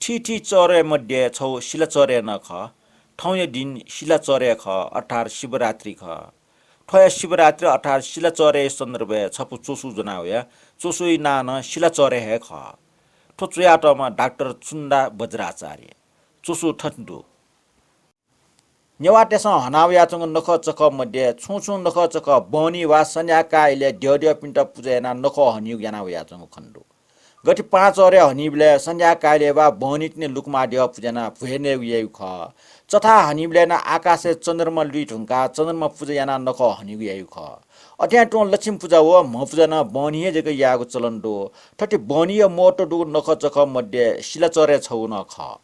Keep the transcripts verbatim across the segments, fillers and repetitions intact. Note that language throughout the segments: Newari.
थीथी चौरय् मध्ये छगू सिलाचौरय् नं खः। थौंया दिं सिलाचौरय् खः, अर्थात् शिवरात्रि खः। थ्वया शिवरात्रि अर्थात् सिलाचौरय् सन्दर्भय् छपु च्वसु ज्वना वया। च्वसुया नां नं सिलाचौरय् हे खः। थ्व च्वयातःम्ह डाक्टर चुन्दा वज्राचार्य। च्वसु थथे दु। नेवाःतय्सं हना वयाच्वंगु नखःचखः मध्ये छुं छुं नखःचखः बहनी वा सन्ध्याकाः इलय् द्यःद्यःपिन्त पुजा यानाः नखः हनीगु याना वयाच्वंगु खनेदु। गथे पाँचौरय् हनीबलय् सन्ध्याकाःलय् वा बहनीतिनि लुकुमाद्यः पुजा यानाः भ्वय् नयेगु याइगु खः। चथाः हनीबलय् नं आकाशय् चन्द्रमा लुइ धुंकाः चन्द्रमा पुजा यानाः नखः हनीगु याइगु खः। अथे हे तुं लक्ष्मी पुजा व म्हपुजा नं बहनी हे जक यायेगु चलन दु। थथे बहनीया महत्व दुगु नखःचखः मध्ये सिलाचौरय् छगू नं खः।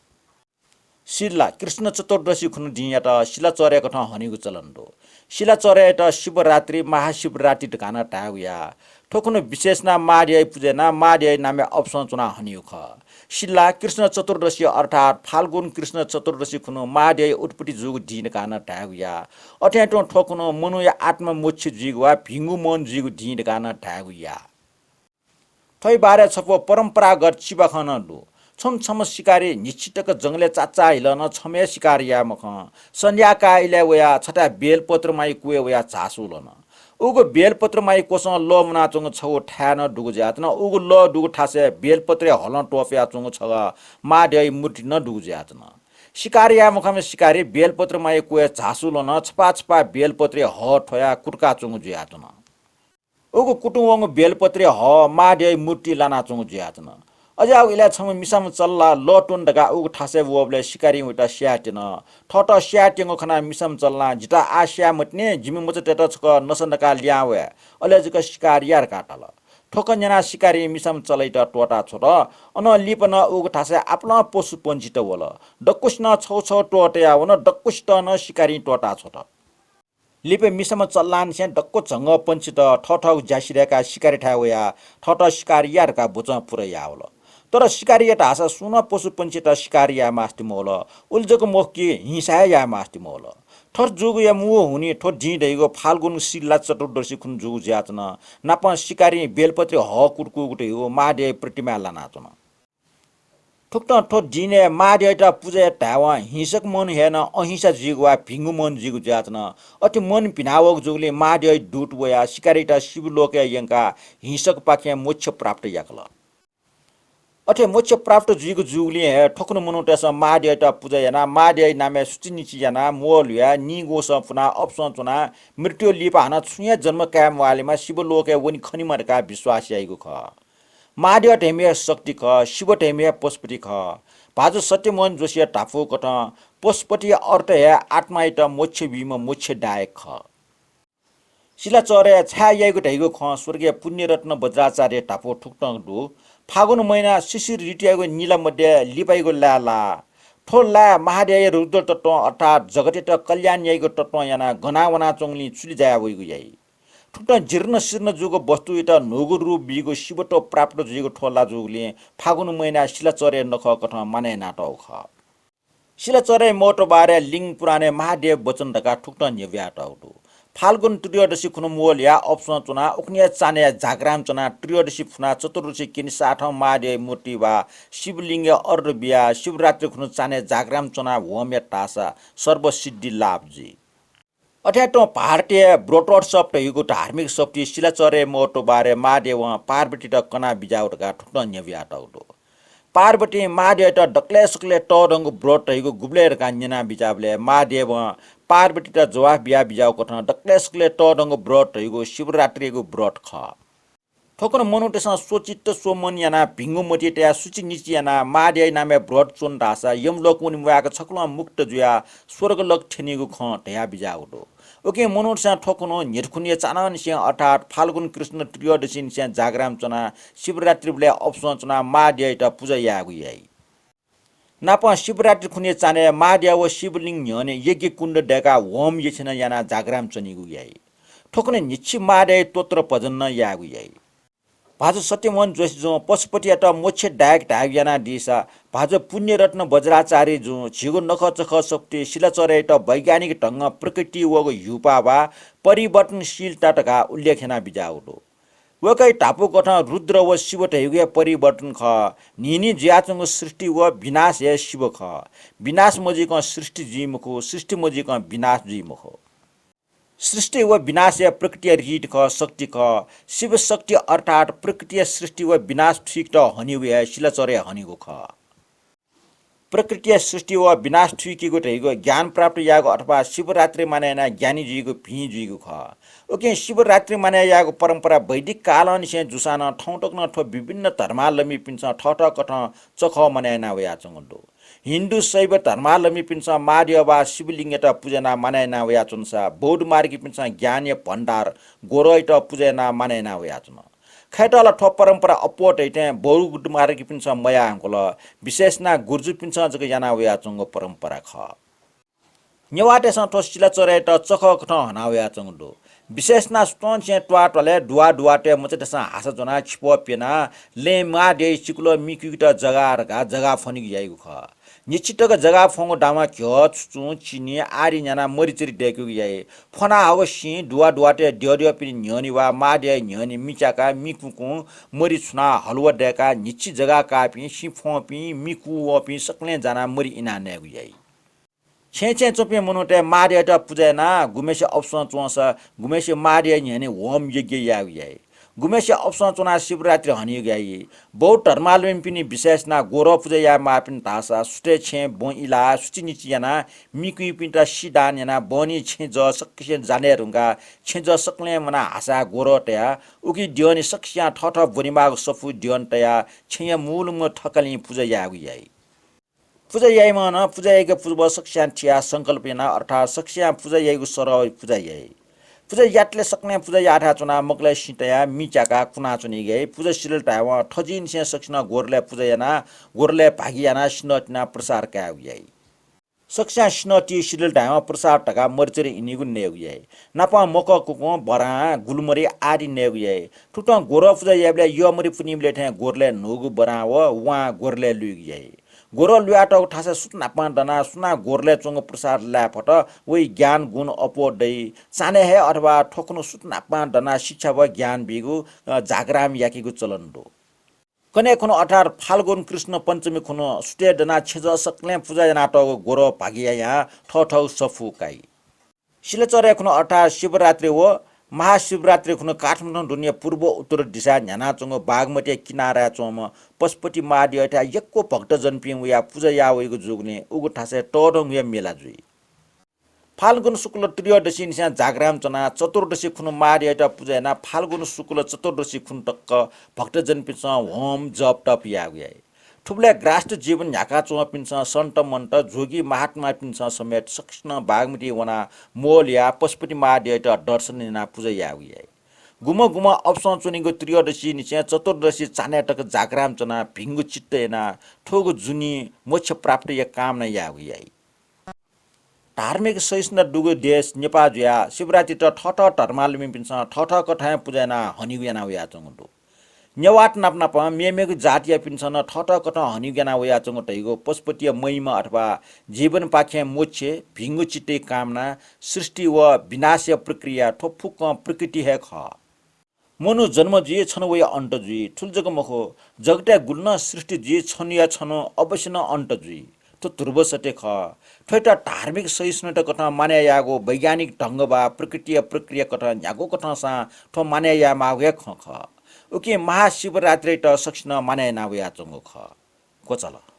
सिला कृष्ण चतुर्दशी खुन्हु दिंयात सिलाचौरय् कथं हनीगु चलन दु। सिलाचौरय्‌यात शिवरात्रि, महाशिवरात्रि धकाः नं धायेगु याः। थ्व खुन्हु विशेष यानाः महाद्यःया पुजा यानाः महाद्यःया नामय् अपसं च्वनाः हनीगु खः। सिला कृष्ण चतुर्दशी अर्थात् फाल्गुन कृष्ण चतुर्दशी खुन्हु महाद्यःया उत्पत्ति जूगु दिं धकाः नं धायेगु याः। अथे हे तुं थ्व खुन्हु मनूया आत्मा मोक्ष जुइगु वा भिंगु मन जुइगु दिं धकाः नं धायेगु याः। थ्वया बारे छपु परम्परागत चिबाखं नं दु। छम्ह छम्ह शिकारी न्हिच्छि तक जंगलय् चाचाः हिल नं छम्ह हे शिकार याये मखं। सन्ध्याकाः इलय् वयाः छथाय् बेलपत्रमाया क्वय् वयाः झासु लन। उगु बेलपत्रमाया क्वसं लः मुनाच्वंगु छगू थाय् नं दुगु जुयाच्वन। उगु लः दुगु थासय् बेलपत्रया हलं त्वपुयाच्वंगु छगः महाद्यःया मूर्ति नं दुगु जुयाच्वन। शिकार याये मखंम्ह शिकारी बेलपत्रमाया क्वय् झासु लन छपाः छपाः बेलपत्रया हः थ्वयाः कुतुकाच्वंगु जुयाच्वन। उगु कुतुं वंगु बेलपत्रया हः महाद्यःया मूर्ति लानाच्वंगु जुयाच्वन। अज्याःगु इलय् छम्ह मिसाम्ह चल्ला लः त्वने धकाः उगु थासय् वःबलय् शिकारीं वयात स्यायेत्यन। थःत स्यायेत्यंगु खनाः मिसाम्ह चल्लां जितः आः स्याये मतिनि, जिमि मचातय्त छकः नसा नकाः ल्याहां वये, अले जक शिकार या धकाः धाल। थ्व खँ न्यनाः शिकारीं मिसाम्ह चल्लायात त्वःताछ्वत। अनं लिपा नं उगु थासय् आपालं पशुपंक्षीत वल। दक्वसिनं छगू छगू त्वःताया वन, दक्वसित नं शिकारीं त्वःताछ्वत। लिपा मिसाम्ह चल्लांनिसें दक्व झंगःपंक्षीत थःथःगु ज्या सिधय्काः शिकारीथाय् वयाः थःत शिकार या धकाः ब्वचं पुरा याः वल। तर शिकारी धाःसा सुं नं पशुपंक्षीत शिकार याये मास्ति मवल, उलि जक मखु कि हिंसा हे याये मास्ति मवल। थथे जूगुया मू हुनिं थ्व दिं धइगु फाल्गुन सिला चतुर्दशी खुन्हु जूगु जुयाच्वन। नापं शिकारीं बेलपत्रया हः कुतुकूगु धइगु महाद्यःया प्रतिमाय् लानाच्वन। थुकथं थ्व दिनय् महाद्यःयात पुजा यात धायेवं हिंसक मन हयेनं अहिंसा जुइगु वा भिंगु मन जुइगु जुयाच्वन। अथे मन भिनावःगु जूगुलिं महाद्यःया दूत वयाः शिकारीत शिवलोकय् यंकाः हिंसकपाखें मोक्ष प्राप्त याकल। अथे मोक्ष प्राप्त जुइगु जूगुलिं हे थुकथं मनूतय्सं महाद्यःयात पुजा यानाः महाद्यःया नामय् सुचिनिचि यानाः म्वः ल्हुयाः निगूसं पुनाः अपसं च्वनाः मृत्युया लिपा हानं छुं हे जन्म काये म्वालेमा, शिवलोकय् वने खनेमा धकाः विश्वास याइगु खः। महाद्यः धइम्ह हे शक्ति खः, शिव धइम्ह हे पशुपति खः। भाजु सत्यमोहन जोशीया धापू कथं पशुपतिया अर्थ हे आत्मायात मोक्ष बीम्ह मोक्षदायक खः। सिलाचौरय् छाय् याइगु धइगु खँ स्वर्गीय पुण्यरत्न वज्राचार्यया धापू थुकथं दु। फागुन महिना शिशिर ऋतुयागु निला मध्ये लिपायागु लाय् लाः। थ्व लाय् महाद्यःया रुद्र तत्वं अर्थात् जगतयात कल्याण याइगु तत्वं यानाः गनाः वनाच्वंगुलिं चुलि जाया वइगु याइ। थुकथं जीर्ण शीर्ण जूगु वस्तुयात न्हूगु रूप बीगु शिवत्व प्राप्त जुइगु थ्व ला जूगुलिं फागुन महिनाय् सिलाचौरया नखः कथं मानय् यानातःगु खः। सिलाचौरया महत्व बारे लिङ पुराणय् महाद्यःया वचन धकाः थुकथं न्ह्यब्वयातःगु दु। फाल्गुन त्रयोदशी खुन्हु म्वः ल्हुयाः अपसं च्वनाः उखुन्हुया चान्हय् जागराम च्वनाः त्रयोदशी फुनाः चतुर्दशी क्यने साथं महाद्यःया मूर्ति वा शिवलिङ्गय् अर्घ बियाः शिवरात्रि खुन्हु चान्हय् जागराम च्वनाः होम यात धाःसा सर्वसिद्धि लाभ जुइ। अथे तुं भारतय् व्रतोत्सव धइगु धार्मिक सफुतिइ सिलाचौरया महत्व बारे महाद्यवं पार्वतीत कना बिज्याःगु धकाः थुकथं न्ह्यब्वयातःगु दु। पार्वतीं महाद्यःयात दकलय् सकलय् तःधंगु व्रत धइगु गुबलय् धकाः न्यना बिज्याःबलय् महाद्यवं पार्वतीत जवाफ बिया बिज्याःगु कथं दकलय् सकलय् तःधंगु व्रत धइगु शिवरात्रियागु व्रत खः। थुकथं मनूतय्सं स्वचित्त स्वमन यानाः भिंगु मति तयाः सुचिनिचि यानाः महाद्यःया नामय् व्रत च्वन धाःसा यमलोक वने म्वायेक छकलं मुक्त जुयाः स्वर्गलोक थ्यनीगु खँ धया बिज्याःगु दु। उकिं मनूतय्सं थुकथं न्हिथाखुन्हुया चान्हंनिसें अर्थात् फाल्गुन कृष्ण त्रयोदशीनिसें जागराम च्वनाः शिवरात्रिबलय् अपसं च्वनाः महाद्यःयात पुजा यायेगु याइ। नापं शिवरात्रि खुन्हुया चान्हय् महाद्यः व शिवलिङ्ग न्ह्यःने यज्ञ कुण्ड दय्काः होम यक्षिणं यानाः जागराम च्वनीगु याइ। थुकथं न्हिच्छि महाद्यःया स्तोत्र भजन नं यायेगु याइ। भाजु सत्यमोहन जोशीजुं पशुपतियात मोक्षदायक धायेगु यानादीसा भाजु पुण्यरत्न वज्राचार्यजुं झीगु नखःचखः सफुतिइ सिलाचौरयात वैज्ञानिक ढंगं प्रकृतिइ वःगु ह्यूपाः वा परिवर्तनशीलता धकाः उल्लेख याना बिज्याःगु दु। वय्कःया धापू कथं रुद्र व शिव धइगु हे परिवर्तन खः। न्हिं न्हिं जुयाच्वंगु सृष्टि व विनाश हे शिव खः। विनाश मजुइकं सृष्टि जुइ मखु, सृष्टि मजुइकं विनाश जुइ मखु। सृष्टि व विनाश हे प्रकृतिया रीत खः, शक्ति खः। शिव शक्ति अर्थात् प्रकृतिया सृष्टि व विनाश थुइकेत हनीगु हे सिलाचह्रे हनीगु खः। प्रकृतिया सृष्टि व विनाश थुइकेगु धइगु ज्ञान प्राप्त यायेगु अथवा शिवरात्रि मानय् यानाः ज्ञानी जुइगु भिं जुइगु खः। उकिं शिवरात्रि मानय् यायेगु परम्परा वैदिक कालंनिसें जूसां नं थौं तक नं थ्व विभिन्न धर्मावलम्बीपिन्सं थःथः कथं चखः मानय् याना वयाच्वंगु दु। हिन्दू शैव धर्मावलम्बीपिन्सं महाद्यः वा शिवलिङ्गयात पुजा यानाः मानय् याना वयाच्वंसा बौद्ध मार्गीपिन्सं ज्ञानया भण्डार गोरखयात पुजा यानाः मानय् याना वयाच्वन। खय्‌त ला थ्व परम्परा अप्वः धइथें बौद्ध मार्गीपिन्सं मयाः धुंकल। विशेष यानाः गुर्जुपिन्सं जक याना वयाच्वंगु परम्परा खः। नेवाःतय्सं थ्व सिलाचह्रेयात चखः कथं हना वयाच्वंगु दु। विशेष यानाः सुथंनिसें त्वाःत्वालय् दुवा दुवातय् मचातय्सं हासा ज्वनाः खिपः प्यनाः लँय् महाद्यःया चिकुलय् मि कुइकेत जगाः धकाः जगाः फ्वनेगु याइगु खः। न्हिच्छि तक जगाः फ्वंगु दथुं घ्यः, छुचुं, चिनी आदि न्ह्यानाः मरि चरि दय्केगु याइ। फ्वनाहःगु सिं दुवा दुवातय् द्यःद्यःपिनि न्ह्यःने वा महाद्यःया न्ह्यःने मि च्याकाः मि कुंकुं मरि छुनाः हलुवा दय्काः न्हिच्छि जगाः काःपिं, सिँ फ्वंपिं, मि कू वःपिं सकलें जानाः मरि इनाः नयेगु याइ। छेँय् छेँय् च्वंपिं मनूतय् महाद्यःयात पुजा यानाः गुम्हेसे अपसं च्वंसा गुम्हेसे महाद्यःया न्ह्यःने होम यज्ञ यायेगु याइ। गुम्हेसे अपसं च्वनाः शिवरात्रि हनीगु याइ। बौद्ध धर्मावलम्बीपिनि विशेष यानाः गोरख पुजा यायेमाःपिनि धाःसा सुथय् छेँय् बँ इलाः सुचिनिचि यानाः मि कुइपिन्त सिदान यानाः बहनी छेँजः सकसियां जाने धुंकाः छेँजः सकलें वनाः हासाय् गोरख तयाः उकी द्यःने सकसियां थःथः ब्वनेमाःगु सफू द्यःने तयाः छेँया मूलम्ह थकालिं पुजा यायेगु याइ। पुजा याइम्हं नं पुजा याइगु पूर्व सकसियां थियाः संकल्प यानाः अर्थात् सकसियां पुजा याइगु सरह पुजा याइ। पुजा यातले सकलें पुजा याःथाय् च्वनाः मकलय् सिँ तयाः मि च्याकाः कुनाच्वनीगु याइ। पुजा सिधल धायेवं थजिंनिसें सकसिनं गोरलय् पुजा यानाः गोरलय् भागि यानाः सिन्हः तिनाः प्रसाद कायेगु याइ। सकसियां सिन्हः ति सिधल धायेवं प्रसाद धकाः मरि चरि इनिगु नयेगु याइ। नापं मकः कुकुं, बरां, गुलमरि आदि नयेगु याइ। थुकथं गोरख पुजा याइबलय् यःमरि पुन्हिबलय् थें गोरलय् न्हूगु बरां व वां गोरलय् लुइगु याइ। गोरख लुयातःगु थासय् सुथ न्हापां दनाः सुनां गोरलय् च्वंगु प्रसाद लाये फत, वइ ज्ञान गुण अप्वः दइ। चान्हय् हे अथवा थ्व खुन्हु सुथ न्हापां दनाः शिक्षा व ज्ञान बीगु, अ, जागराम याकेगु चलन दु। कन्हय् खुन्हु अर्थात् फाल्गुन कृष्ण पञ्चमी खुन्हु सुथय् दनाः छेँजः सकलें पुजा यानातःगु गोरख भागि यायां थःथःगु सफू काइ। सिलाचह्रे खुन्हु अर्थात् शिवरात्रि व महाशिवरात्रि खुन्हु काठमाडौं दुने पूर्व उत्तर दिशाय् न्ह्यानाच्वंगु बागमतीया किनाराय् च्वंम्ह पशुपति महाद्यःयाथाय् यक्व भक्तजनपिं वयाः पुजा याः वइगु जूगुलिं उगु थासय् तःधंगु हे मेला जुइ। फाल्गुन शुक्ल त्रयोदशीनिसें जागराम च्वनाः चतुर्दशी खुन्हु महाद्यःयात पुजा यानाः फाल्गुन शुक्ल चतुर्दशी खुन्हु तक भक्तजनपिन्सं होम जप तप यायेगु याइ। थुबलय् ग्राहस्थ जीवन न्ह्याकाच्वंपिन्सं सन्त मन्त जोगी महात्मापिन्सं समेत सकसिनं बागमती वनाः मोह ल्याः पशुपति महाद्यःयात दर्शन यानाः पुजा यायेगु याइ। गुम्ह गुम्ह अपसं च्वनीगु त्रयोदशीनिसें चतुर्दशी चान्हय् तक जागराम च्वनाः भिंगु चित्त यानाः थुगु जुनि मोक्ष प्राप्तिया कामना यायेगु याइ। धार्मिक सहिष्णुता दुगु देश नेपाः जुयाः शिवरात्रित थःथः धर्मावलम्बीपिन्सं थःथः कथं हे पुजा यानाः हनेगु याना वयाच्वंगु दु। नेवाःत नाप नापं मेमेगु जातियापिन्सं नं थःथः कथं हनेगु याना वयाच्वंगु धइगु पशुपतिया महिमा अथवा जीवनपाखें मोक्ष, भिंगु चित्तया कामना, सृष्टि व विनाशया प्रक्रिया, थ्व फुक्कं प्रकृति हे खः। मनू जन्म जुइ, छन्हु वया अन्त जुइ। थुलि जक मखु, जगतय् गुलि नं सृष्टि जुइ, छन्हुया छन्हु अवश्य नं अन्त जुइ। थ्व ध्रुव सत्य खः। थ्वयात धार्मिक सहिष्णुता कथं मानय् यायेगु वैज्ञानिक ढंग वा प्रकृतिया प्रक्रिया कथं न्ह्यागु कथंसां थ्व मानय् यायेमाःगु हे खँ खः। उकिं महाशिवरात्रियात सकसिनं मानय् याना वयाच्वंगु खः। क्वचाल।